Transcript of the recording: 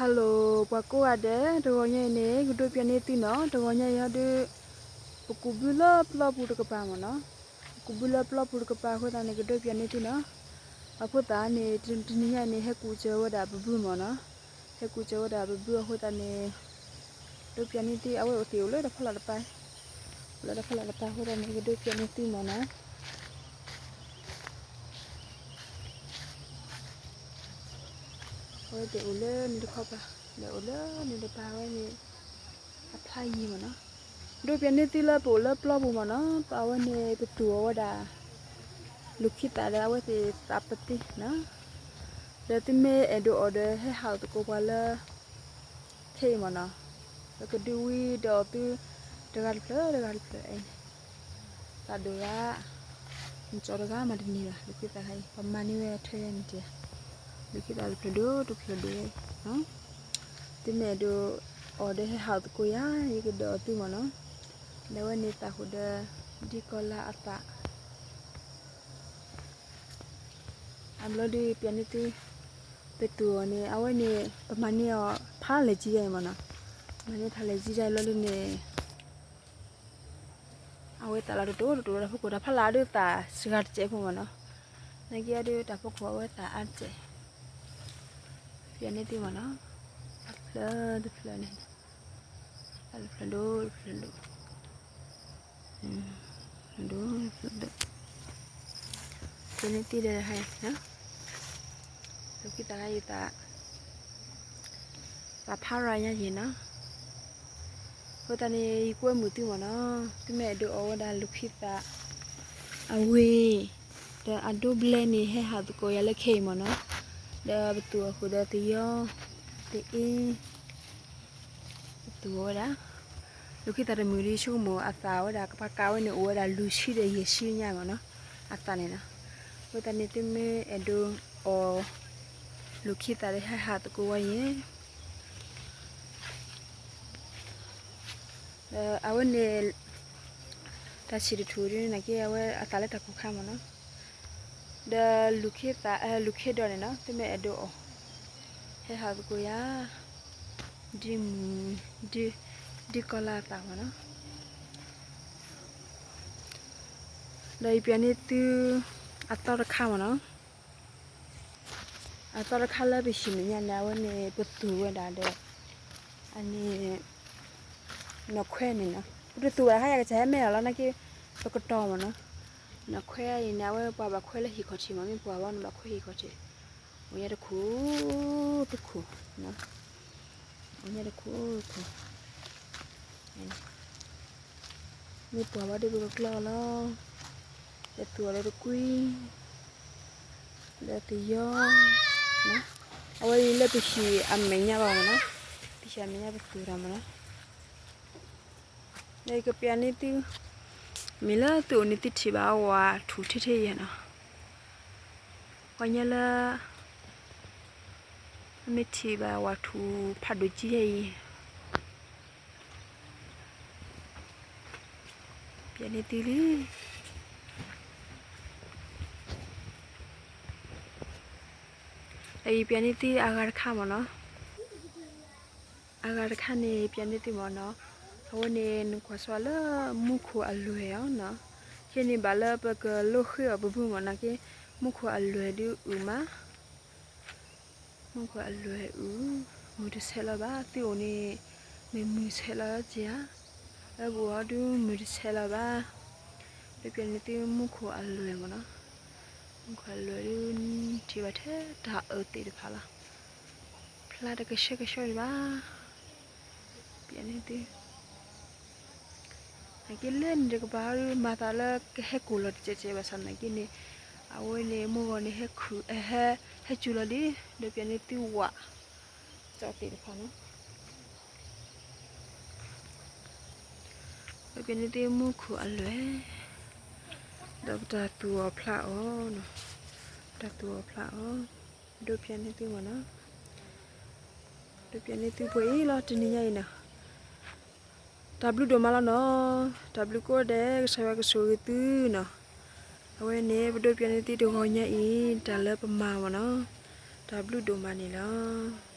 Hello ပှၤကိးဂၤဒဲး, တဂီၤညါအံၤန့ၣ် ကဒိးပျးန့ၢ်သုနီၤ, တဂီၤညါအံၤဟီဒုး ပကူးဘုလၢပျီပူၤတကပၤမ့ၢ်နီၤ, ပကူးဘုလၢပျီပူၤတကပၤအဃိသတးန့ၣ် ကဒိးပျးန့ၢ်သုနီၤ, အဃိသတးန့ၣ် တနံၤညါအံၤန့ၣ် ဟဲကူးစၢၤဝဲဒၣ်ပဘုမ့ၢ်နီၤ, ဟဲကူးစၢၤဝဲဒၣ်ပဘုအဃိသတးန့ၣ် ဒိးပျးန့ၢ်သု အဝဲအိၣ်သ့ၣ်အိၣ်လၢတၢ်ဖီလာ်တပၤ, အိၣ်လၢတၢ်ဖီလာ်တပၤအဃိသတးန့ၣ် ကဒိးပျးန့ၢ်သုမ့ၢ်နီၤ, အဝဲသ့ၣ်အိၣ်လၢန့ၣ်တခီပၤ, ဒီးအိၣ်လၢန့ၣ်တပၤဝဲန့ၣ် အဖျါယံၤမ့ၢ်နီၤ, ဒိးပျးန့ၢ်သုလၢပအိၣ်လၢပျီပူၤမ့ၢ်နီၤ, ပအဝဲန့ၣ်ပသူၣ်အီၤဝဲဒၣ် လူၤခံသးဒီးအဝဲသ့ၣ်သးပသ့နီၤ, ဒီးသုမ့ၢ်အဲၣ်ဒိးအီၣ်ဒီးဟဲဟးအီၣ်သကိးပှၤလၢ ခဲအံၤမ့ၢ်နီၤ, ပကဒုးဝံဒီးအီၣ်သု တဂၤတဖျၢၣ်တဂၤတဖျၢၣ်အံၤန့ၣ်, သးဒိၣ်ဂၤ, မ့ၢ်ကၠီတဂၤမးတန့ၢ်ဘၣ်, လူၤခံသးခါအံၤ ပမၤန့ၢ်ဝဲထွဲယဲန့ၣ်တ့ၢ်, လူၤခံသးတဖျၢၣ်ဒိၣ်တဖျၢၣ်ဒိၣ်ဝဲအံၤ, သုမ့ၢ်အဲၣ်ဒိးအီၣ်ဒီးဟဲဟးအီၣ်သကိးယၤ ယကဒုးအီၣ်သုမ့ၢ်နီၤ, ဒီးအဝဲန့ၣ်သးဃိဒီး ဒ်ကီၤလၤအသး အဘျီဒုးပျးန့ၢ်သု, ပသူၣ်အီၤန့ၣ် အဝဲန့ၣ် ပမၤန့ၢ်အီၤဖးလဲၢ်ကံယါအံၤမ့ၢ်နီၤ, မၤန့ၢ်ဖးလဲၢ်ကံယါအံၤဘျီဒုးန့ၣ် အဝဲသးလီၤတတိၤတတိၤလီၤတၢ်ဖီခိၣ် တၢ်ဖီလာ်ဒုးသးစှၤတစဲးဖိမ့ၢ်နီၤ, နာ်က့အီၤဒုးတၢ်ဖီခိၣ်အဝဲသးအါတစဲး, ပျးန့ၢ်သုမ့ၢ်နီၤ, တဖျၢၣ်တဖျၢၣ်န့ၣ်, တဖျၢၣ်ဒိၣ်တဖျၢၣ်ဒိၣ် ဒိၣ် ပျးန့ၢ်သုဒီးဟါ, လူၤခံသးခါအံၤသး, သးဖးရၤညါယံၤနီၤ, အဃိသတးန့ၣ် ယကွဲမုာ်သုမ့ၢ်နီၤ, သုမ့ၢ်အဲၣ်ဒိးအီၣ်ဝဲဒၣ်လူၤခံသး, အဝ့ၢ်, ဒီးအဒိဘျဲန့ၣ် ဟဲဟးသကိးယၤလၢခဲအံၤမ့ၢ်နီၤ, ဒီးပသူၣ်အီၤဃုာ်ဒီးသယီ, သအ့ ပသူၣ်အီၤဝဲဒၣ်, လူၤခံသးတမုာ်ဒ်ဆိကမိၣ်အသးဝဲဒၣ် ကပၤကးဝဲန့ၣ် အိၣ်ဝဲဒၣ်လွံၢ်ဆံဒီးယဲၢ်ဆံညါမ့ၢ်နီၤ, အသးန့ၣ်နီၤ, အဃိသတးန့ၣ် သုမ့ၢ်အဲၣ်ဒိးအီၣ် လူၤခံသးဒီးဟဲဟးသကိးဝဲယဲၢ်, ဒီးအဝဲန့ၣ် တၢ်ဆံၣ်တထူၣ်ဒ်န့ၣ်က့ အဝဲအသးလၢတၢ်ကိၢ်ခါမ့ၢ်နီၤ, ဒီးလူၤခ့သး, လူၤခ့ဒီးန့ၣ်နီၤ သုမ့ၢ်အဲၣ်ဒိးအီၣ်, ဟဲဟးသကိးယၤ, ဒ်မုၢ်, ဒ်ကီၤလၤအသးမ့ၢ်နီၤ, ဒီးယပျးန့ၢ်သု အသီတခါမ့ၢ်နီၤ, အသီတခါလၢပဟံၣ်မဲာ်ညါန့ၣ် အဝဲန့ၣ်ပသူၣ်ဝဲဒၣ်ဒီး အန့ၣ် နီၢ်ခွဲန့ၣ်နီၤ ပတသူၣ်ဝဲဒၣ်ခါယကစၢ်ဟဲမဲာ်လီၤလီၤနာ်က့ ပကတီၤမ့ၢ်နီၤ, နီၢ်ခွဲအံၤန့ၣ် အဝဲပှၤဘၣ်ခွဲလၢဟံၣ်ခီၣ်ထံးမ့ၢ် မ့ၢ်ပှၤဘၣ်န့ၣ်ဘၣ်ခွဲဟံၣ်ခီၣ်ထံး, အိၣ်ညါတခိၣ်, တခိၣ်, အိၣ်ညါတခိၣ်တခိၣ် မ့ၢ်ပှၤဘၣ်ဒီးပကကျီလီၤ, ဒီးသူၣ်အီၤဒီးတကွံ, ဒီးသယီ, အဝဲအံၤလၢပဟံၣ်အမဲာ်ညါဘၣ်မ့ၢ်နီၤ, ပဟံၣ်အမဲာ်ညါပသူၣ်တၢ်မ့ၢ်နီၤ, ဒီးယကပျးန့ၢ်သု, မ့ၢ်လၢသုအိၣ်န့ၣ်သုထံၣ်ဘၣ်ဝၤထူၣ်ထဲထဲယဲၢ်နီၤ, ပှၤညါလၢ မ့ၢ်ထံၣ်ဘၣ်ဝၤထူၣ်ဖးဒိၣ်ကံယဲၢ်အံၤ, ပျးန့ၢ်သုလံ, ဒီးယပျးန့ၢ်သုအဂၤတခါမ့ၢ်နီၤ, အဂၤတခါန့ၣ် ပျးန့ၢ်သုမ့ၢ်နီၤ, အဝဲန့ၣ်နကွၢ်ဆိလၢမူခိၣ်အလွဲၢ်အီၤနီၤ, ခဲန့ၣ်ဘၣ်လၢပကလိၣ်ဃ့အီၤပဘုမ့ၢ်နာ်က့, မူခိၣ်အလွဲၢ်ဒုးအုၣ်မး မူခိၣ်အလွဲၢ်အုၣ်, မုၢ်တဆဲးလီၤဘၣ်, သုအိၣ်န့ၣ် မ့ၢ်မုၢ်ဆဲးလီၤက့ဧါ, လၢပအိၣ်အီၤဒုးမုၢ်တဆဲးလီၤဘၣ်, ဒီးပျးန့ၢ်သုမူခိၣ်အလွဲၢ်မ့ၢ်နီၤ, မူခိၣ်အလွဲၢ်ဒုး ထံၣ်ဘၣ်ထဲတၢ်အၢသ့ၣ်တဖၣ်လီၤ, ဖျါတကဆှဲကဆှီဒံးဘၣ် ပျးန့ၢ်သု, နာ်က့လၢန့ၣ်တကပၤဒုး မၤသးလၢကဟဲကိၢ်လီၤတစဲးစဲးဘၣ်ဆၣ်နာ်က့န့ၣ်, အဝဲန့ၣ်မိၢ်ဂီၤန့ၣ် ဟဲခူၣ်, ဟဲစူၤလီၤလံ, ဒီးပျးန့ၢ်သုဝး, ကၠီသ့ၣ်တဖၣ်န့ၣ် ဒီးပျးန့ၢ်သုမူခိၣ်အလွဲၢ်, ဒီးပတၢ်သူၣ်အီၤဖျးအီၤ, ပတၢ်သူၣ်အီၤဖျးအီၤ, ဒိးပျးန့ၢ်သုမ့ၢ်နီၤ, ဒိးပျးန့ၢ်သုပှဲၤအံၤလီၤ တနံၤညါအံၤနီၤ, တၢ်ဘျုးဒိၣ်မးလီၤနီၤ, တၢ်ဘျုးကိးဂၤဒဲး ကစၢ်ယွၤကဆိၣ်ဂ့ၤသုနီၤ, အဝဲန့ၣ် ပဒိးပျးန့ၢ်သုတဂီၤညါအံၤ တၢ်လၢပမၤမ့ၢ်နီၤ, တၢ်ဘျုးဒိၣ်မးန့ၣ်လီၤ.